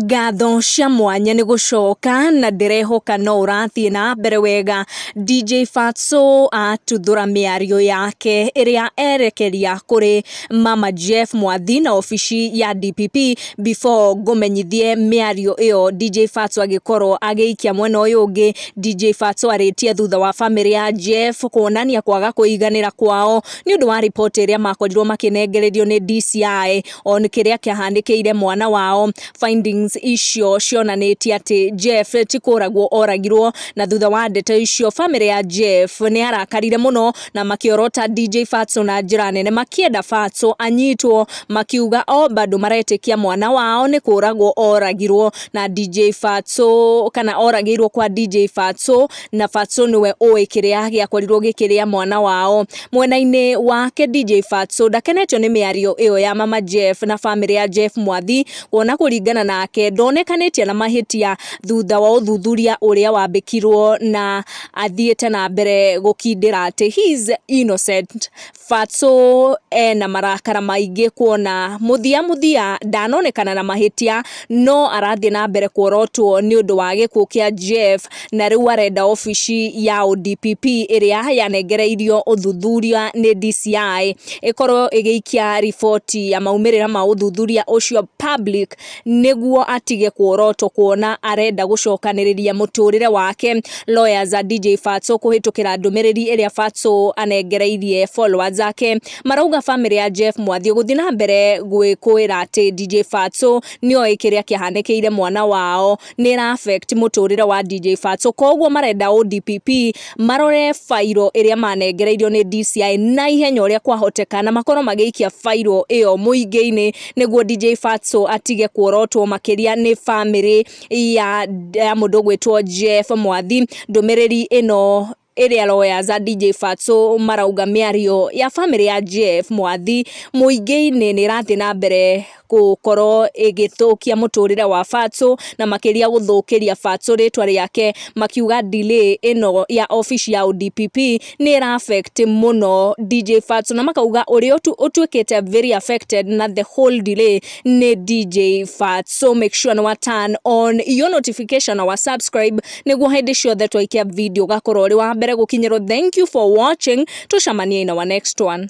Ngatho cia mwanya nĩ gũcoka na ndĩrehoka no ũrathiĩ na mbere wega. DJ Fatxo atuthũra mĩario yake ĩrĩa erekeria kũrĩ Mama Jeff Mwathi na obici ya DPP. Before ngũmenyithie mĩario ĩyo DJ Fatxo agĩkorwo agĩikia mwena ũyũ ũngĩ, DJ Fatxo arĩtie thutha wa bamĩrĩ ya Jeff kuonania kwaga kũiganĩra kwao nĩ ũndũ wa riboti ĩrĩa makorirwo makĩnengererio nĩ DCI on kĩrĩa kĩahanĩkĩire mwana wao. Findings icio cionanĩtie atĩ Jeff ti kũragwo oragirwo, na thutha wa ndeto icio bamĩrĩ ya Jeff nĩ yarakarire mũno na makĩorota DJ Fatxo na njĩra nene, makĩenda Fatxo anyitwo, makiuga o bado maretĩkia mwana wao nĩ kũragwo oragirwo na DJ Fatxo, kana oragĩirwo kwa DJ Fatxo, na Fatxo nĩwe ũĩ kĩrĩa gĩakorirwo gĩkĩrĩa mwana wao. Mwena-inĩ wake DJ Fatxo ndakenetio nĩ mĩario ĩyo ya Mama Jeff na bamĩrĩ ya Jeff Mwathi, kuona kũringana nake ndonekanĩtie na mahĩtia thutha wa ũthuthuria ũrĩa wambĩkirwo, na athiĩte na mbere gũkindĩra atĩ he is innocent. Fatxo ena marakara maingĩ kuona mũthia mũthia ndanonekana na mahĩtia, no arathiĩ na mbere kuorotwo nĩ ũndũ wa gĩkuũ kĩa Jeff, na rĩu arenda obici ya ODPP ĩrĩa yanengereirio ũthuthuria nĩ DCI ĩkorwo ĩgĩikia riboti ya maumĩrĩra ma ũthuthuria ũcio public, nĩguo atige kuorotwo kuona arenda gũcokanĩrĩria mũtũrĩre wake. Lawyers a DJ Fatxo kũhĩtũkĩra ndũmĩrĩri ĩrĩa Fatxo anengereirie followers ake marauga bamĩrĩ ya Jeff Mwathi gũthiĩ na mbere gwĩkũĩra atĩ DJ Fatxo nĩoĩ kĩrĩa kĩahanĩkĩire mwana wao nĩ ĩra affect mũtũrĩre wa DJ Fatxo, koguo marenda ODPP marore fairo ĩrĩa manengereirio nĩ DCI na ihenya ũrĩa kwahoteka, na makorwo magĩikia fairo ĩyo mũingĩ-inĩ nĩguo DJ Fatxo atige kuorotwo makĩria nĩ bamĩrĩ ya mũndũ ũgwĩtwo Jeff Mwathi. Ndũmĩrĩri ĩno ĩrĩa lawyers a DJ Fatxo marauga mĩario ya bamĩrĩ ya Jeff Mwathi mũingĩ-inĩ nĩ ĩrathiĩ na mbere gũkorwo ĩgĩthũkia mũtũrĩre wa Fatxo, na makĩria gũthũkĩria Fatxo rĩtwa rĩake, makiuga delay ĩno ya obici ya ODPP nĩ ĩra affect mũno DJ Fatxo, na makauga ũrĩa ũtuĩkĩte very affected na the whole delay nĩ DJ Fatxo. Make sure nĩ wa turn on your notification na wa subscribe nĩguo hĩndĩ ciothe twaikia video ũgakorwo ũrĩ wa mbere gũkinyĩrwo. Thank you for watching, tũcemanie in our next one.